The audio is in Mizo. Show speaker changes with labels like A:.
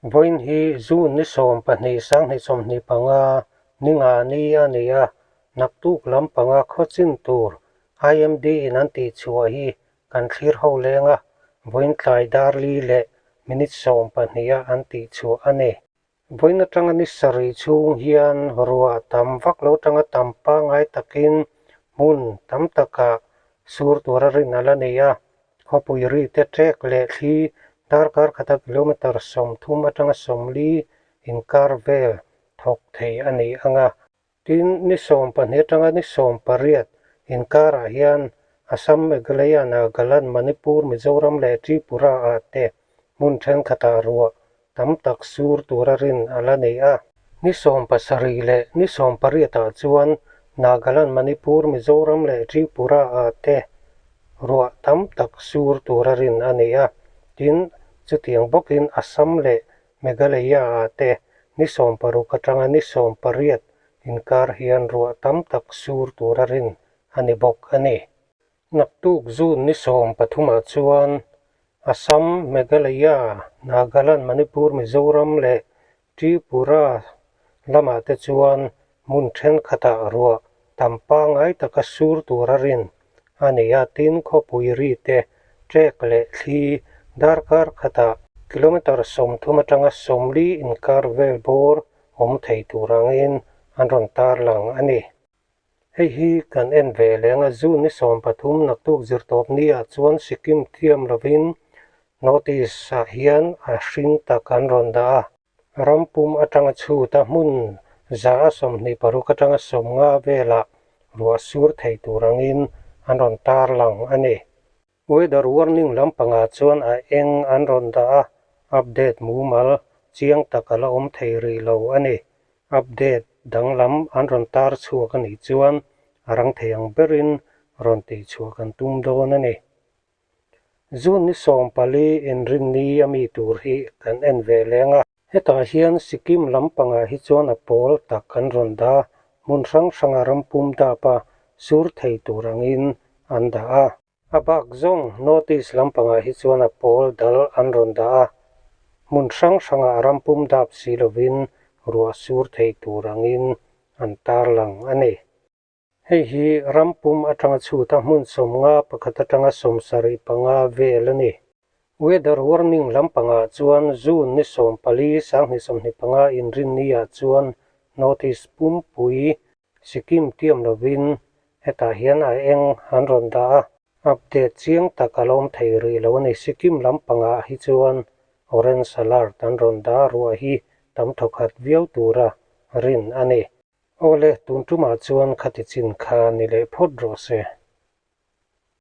A: Vawiin hi June ni 12 2025 ninga ni a ni a, naktuk lampanga khawchin tur IMD in an tihchhuah hi kan thlir ho leng a, vawiin tlai dar li leh minute 12 a an tihchhuah a ni. Vawiin atanga ni sarih chhung hian ruah tam vak lo tanga tam pangngai takin hmun tam takah sur tura rin a la nei a, khawpui ri te ṭek leh thli darkar khata kilometre 30 atanga 40 inkar vel thawk thei a ni ang a. Tin, ni 12 atanga ni 18 inkarah hian Assam, Meghalaya, Nagaland, Manipur, Mizoram leh Tripura ah te hmun thenkhatah ruah tam tak sur tura rin a la nei a. Ni 70 leh ni 80 ah chuan Nagaland, Manipur, Mizoram leh Tripura ah te ruah tam tak sur tura rin a nei a. Tin, chutiang bawkin Assam leh Meghalaya ah te ni 60 atanga ni 80 inkar hian ruah tam tak sur tura rin a ni bawk a ni. Naktuk June ni 13 ah chuan Assam, Meghalaya, Nagaland, Manipur, Mizoram leh Tripura lamah te chuan hmun thenkhatah ruah tam pangngai taka sur tura rin a ni a, tin khawpui ri te ṭek leh thli darkar khatah kilometre 30 atanga 40 inkar vel bawr awm thei tur angin an rawn tarlang a ni. Hei hi kan en ve leng a, June ni 13 naktuk zirtawp ni ah chuan Sikkim thiam lovin North East ah hian a hring tak an rawn dah a. Ram pum atanga chhut a hmun 126 atanga 50 velah ruah sur thei tur angin an rawn tarlang a ni. Weather warning lampangah chuan a eng an rawn dah a, update mumal chiang tak a la awm thei rih lo a ni. Update danglam an rawn tar chhuak a nih chuan a rang thei ang berin rawn tihchhuah kan tum dawn a ni. June ni 14 inrinni a mi tur hi kan en ve leng a. Hetah hian Sikkim lampangah hi chuan a pawl tak an rawn dah a, hmun hrang hranga ram pum dap a sur thei tur angin an dah a. A bak zawng North East lampangah hi chuan a pawl dal an rawn dah a, hmun hrang hranga ram pum dap si lovin ruah sur thei tur angin an tarlang a ni. Hei hi ram pum atanga chhut a hmun 51 atanga 75 vel a ni. Weather warning lampangah chuan June ni 14 2025 inrinni ah chuan North East pumpui Sikkim tiam lovin hetah hian a eng an rawn dah a. Update chiang tak a la awm thei rih lo a ni. Sikkim lampangah hi chuan orange alert an rawn dah a, ruah hi tam thawkhat viau tura rin a ni. Awle, tun tumah chuan khati chin kha ni leh phawt rawh se.